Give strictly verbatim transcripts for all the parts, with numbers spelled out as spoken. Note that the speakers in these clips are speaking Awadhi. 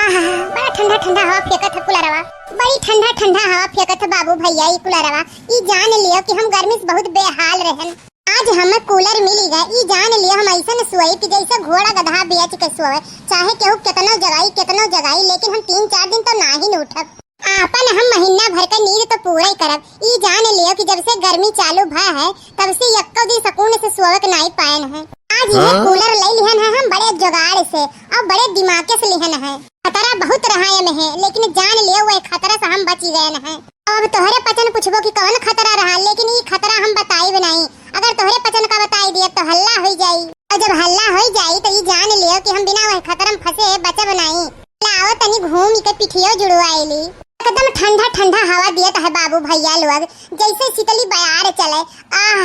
आहा, बड़ा ठंडा ठंडा हवा फेंकत है कूलरवा, बड़ी ठंडा ठंडा हवा फेंकत है बाबू भैया ई कूलरवा। ई जान लियो कि हम गर्मी से बहुत बेहाल रहन। आज हमें कूलर मिली गए, ई जान लियो हम ऐसन सोई कि जैसे घोड़ा गधा बेच के सोए, चाहे केहू केतनो जगाई, केतनो जगाई, लेकिन हम तीन चार दिन तो ना ही न उठब। आपन हम महीना भर के नींद तो पूरा ही करब। ई जान लियो कि जब से गर्मी चालू भा है, तब से यक्को दिन सुकून से सोवे के नाई पाएन है। आज ये हाँ? कूलर ले लिहन है हम बड़े जुगाड़ से और बड़े दिमाग से लिहन है। खतरा बहुत रहा एमे है, लेकिन जान लियो वह खतरा से हम बची गएन है। अब तोहरे पचन पूछबो कि कौन खतरा रहा, लेकिन ई खतरा हम बताइब नाई। अगर तोहरे पचन का बताई दिया तो हल्ला होई जाई, और जब हल्ला होई जाई तो ई जान लियो कि हम बिना वह खतरा में फंसे बचब नाई। लाओ तनी घूम के पिठियो जुड़वाइली। एकदम ठंडा ठंडा हवा दियत है बाबू भैया लोग, जैसे शीतली बयार चले। आह,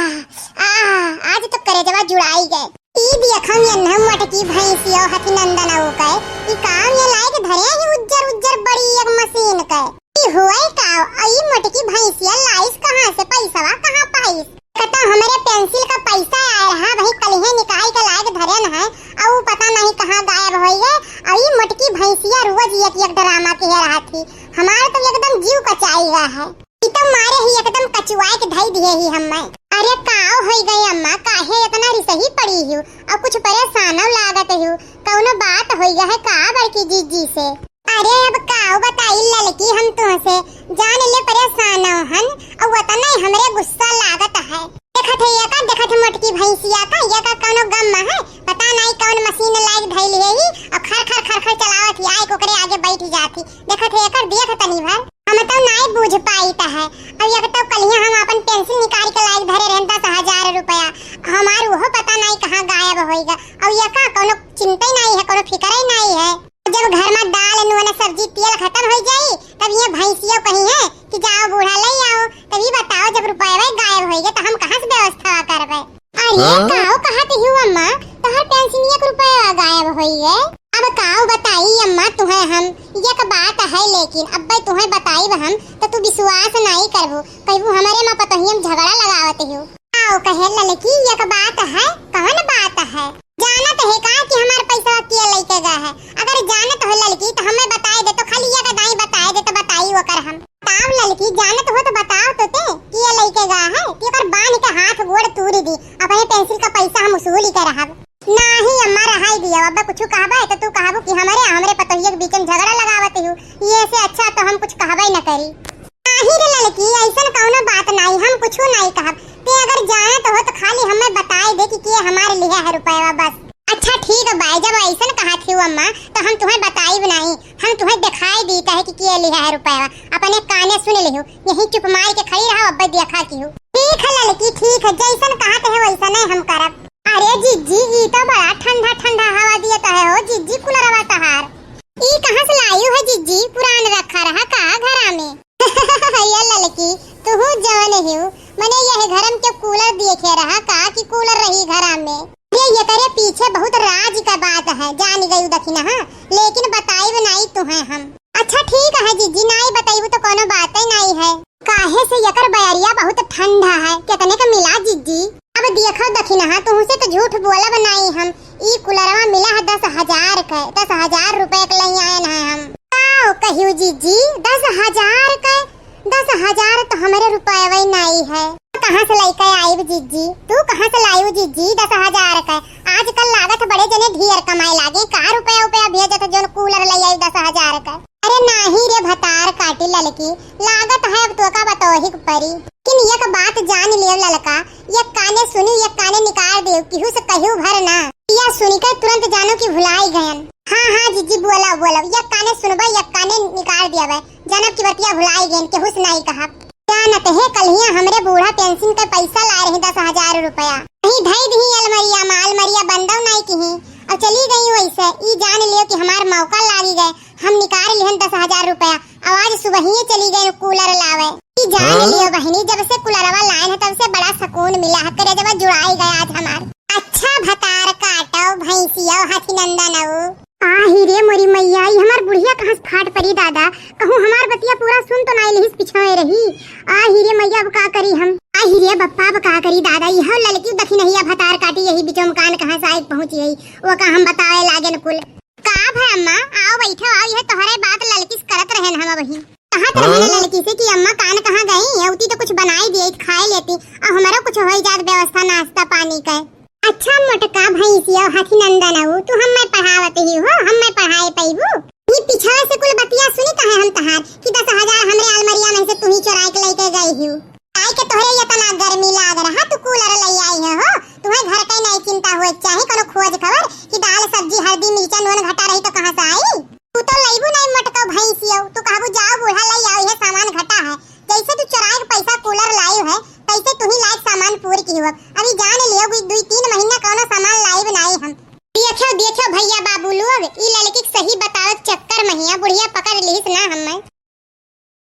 आह, आज तो करेजवा जुड़ाई गए। ई देखम ये न मोटकी भैंसियो हथी नंदन आऊ के, ई काम ये लायक धरे ही उज्जर उज्जर बड़ी एक मशीन के। ई हुए का, आ ई मोटकी भैंसिया लाइस कहाँ से, पैसवा कहाँ पाइस? कतौ हमरे पेंसिल का पैसा आए रहा, वही कलिहे निकाल के लायक धरेन है, और वो पता नहीं कहाँ गायब होई गए। और ई मोटकी भैंसिया रोज एक एक ड्रामा किहे रहत ही, हमार तो एकदम जीव कचाई गया है। ई तो मारे ही एकदम कचुआए के धई दिए ही हम्मे। अरे काव होई गए अम्मा, काहे इतना रिसही पड़ी हियो, और कुछ परेशानो लागत हियो, कौनो बात होई गया है का बड़की जीजी से? अरे अब काव बताई ललकी हम तुहसे, जान ले परेशान हन, अउ वतने हमरे गुस्सा लागत है। देखत है एका, देखत है मोटकी भैंसिया का, एका कौनो गम में है, पता नहीं कौन मशीन लाइक धइल है ही, और खर खर खर खर चलावत ही, आए ओकरे आगे बैठ जात ही। देखत है एकर, देख तनी भर, हम तो नहीं बूझ पाइत है। अब एक तो कलिया हम अपन पेंसिल निकाल के लाइक धरे रहन दस हजार रुपया, हमार वो पता नहीं कहाँ गायब होइगा। अब एका कौनो चिंता ही नहीं है, कौनो फिक्र ही नहीं है। जब घर में दाल, नून, सब्जी, तेल खत्म हो जाई, तब ये भैंसियो कही है कि जाओ बूढ़ा ले आओ। तब ये बताओ, जब रुपये गायब होइगे तो हम कहाँ से व्यवस्था करबे? अरे हाँ? काओ कहत हियो अम्मा, तोहर पेंसिनिया के रुपया गायब होइगे। अब काओ बताई अम्मा तुहे हम, एक बात है लेकिन अब तुहे बताई हम तो तू विश्वास नहीं करबू, कहबू हमारे माँ पतोहिया में झगड़ा लगावत हियो। आओ कहे ललकी, एक बात है। कौन बात है? जानत है का कि हमार पैसा के लइके गए है? अगर जानत हो ललकी तो हमें बताए दे, तो खाली एक दाई बताए दे तो बताई ओकर हम। बताओ ललकी, जानत हो तो बताओ तो ते, के लइके गए है कि ओकर बांध के हाथ गोड़ तूरी दी, अपने पेंसिल का पैसा हम वसूली के रहब। नाही अम्मा, रहाई दियो, अब कुछ कहबे तो तू कहबू कि हमरे, हमरे पतोहिया के बीच में झगड़ा लगावत हूँ, ये से अच्छा तो हम कुछ कहबे न करी। नाही रे ललकी, ऐसन कौनो बात नाही, हम कुछू नाही कहब। ते अगर जानत हो तो खाली हमें बताई दे कि के हमारे लिहे है रुपया बस। अच्छा ठीक बा, जब ऐसन कहत हियो अम्मा तो हम तुहे बताइब नाही, हम तुहे दिखाई दीत है कि के लिहे है रुपया। अपने काने सुन लिहू, यही चुप मार के खड़ी रहो, अब देखा की हूँ। ठीक है ललकी, ठीक है, जैसन कहत है वैसन है हम करब। अरे जिज्जी, ई तो बड़ा ठंडा ठंडा हवा दियत है हो जिज्जी, कूलरवा तहार। ई कहाँ से लायू है जिज्जी? पुरान रखा रहा का घरा में? ये ललकी, तुहू जवन हिउ, मने यह घरम के कूलर देखे रहा का कि कूलर रही घरा में? ये, ये तेरे पीछे बहुत राज का बात है, जान गयू दखिनहा, लेकिन बताइब नाई तुहे हम। अच्छा ठीक है जिज्जी, नाई बताइबू तो कोनो बात ही नाई है। काहे से एकर बयरिया बहुत ठंडा है, कितने का मिला जिज्जी? अब देखो दखिनहा, तुहसे तो झूठ बोलब नाई हम, ई कुलरवा मिला है दस हजार के, दस हजार रुपए के लई आयन है हम। काओ कहियो जीजी, दस हजार के? दस हजार तो हमरे रुपयवा ही नाई है। कहाँ से लइके आईब जीजी? तू कहाँ से लायू जीजी दस हजार के? आजकल लागत बड़े जने ढेर कमाए लागे, का रुपया उपया भेजत जौन कूलर ले आई दस हजार के? अरे नाही रे भतार काटी ललकी, लागत है अब तोका बतोही के परी। लेकिन एक बात जान लियो ललका, एक काने सुनी, एक काने निकाल दियो, केहू से कहियो भर ना। या सुनी के तुरंत जानो कि भुलाई गयन। हाँ, हाँ, जीजी, बोला, बोला, एक काने सुनबे, एक काने निकाल दियाबे, जानब कि बतिया भुलाई गयन, केहू से नाई कहब। जानत है, कलिया हमरे बूढ़ा पेंशन के पैसा लाए रही दस हजार रुपया। वही धई दिही अलमरिया में, अलमरिया बंदो नाई किही, और चली गई वैसे। ई जान लियो कि हमार मौका लागी गए, हम निकाल लिहन दस हजार रुपया, और आज सुबहिये चली गए कूलर लावे। ई जान हाँ? लियो बहिनी, जब से कूलरवा लाइन है, तब से बड़ा सुकून मिला है, करेजवा जुड़ाई गया आज हमार। अच्छा भतार काटो, भैंसिया, हाथी नंदन आओ। आ ही रे मोरी मैया, ई हमार बुढ़िया कहाँ से फाट परी दादा, कहूँ हमार बतिया पूरा सुन तो नाई लिहिस, पिछवे रही। आ ही रे मैया, अब का करी हम? आ ही रे बप्पा, अब का करी दादा, यह ललकी दखिनहिया भतार काटी, यही बिचोम कान कहाँ से आए पहुँची है, वो का हम बतावे लागेन कुल। का भय अम्मा, आओ बैठो, आओ, यह तो बहिन। कहा तो रहे ना हाँ? लड़की से कि अम्मा कान कहाँ गई है, उती तो कुछ बनाई दिए, खाए लेती, और हमारा कुछ हो जात व्यवस्था नाश्ता पानी का। अच्छा मोटका भैंसिया हथी नंदन अऊ, तू हम्मे पढ़ावत ही हो, हम्मे पढ़ाए पैबू? ये पिछवा से कुल बतिया सुनी कहे हम तहार कि दस हजार हमरे अलमरिया में से तू ही चोराए के लेके गई ही। काहे के तोहरे इतना गर्मी लाग रहा, तू कूलर ले आई है हो? तुम्हें घर का ही नहीं चिंता हुए, चाहे कोनो खोज खबर कि दाल सब्जी हल्दी मिर्चा नून घटा रही तो कहाँ से आई? तू तो लईबू नहीं मोटका भैंसियो, तू कहबू जाओ बूढ़ा ले आओ, ये सामान घटा है। जैसे तू चोराए के पैसा कूलर लायु है, तैसे तू ही लायक सामान पूर की हो। अभी जान लियो कि दुई तीन महीना कौनो सामान लाइब नहीं हम। देखो देखो भैया बाबू लोग, ई लड़की के सही बतावे के चक्कर में हिया बुढ़िया पकड़ लीस ना हमें।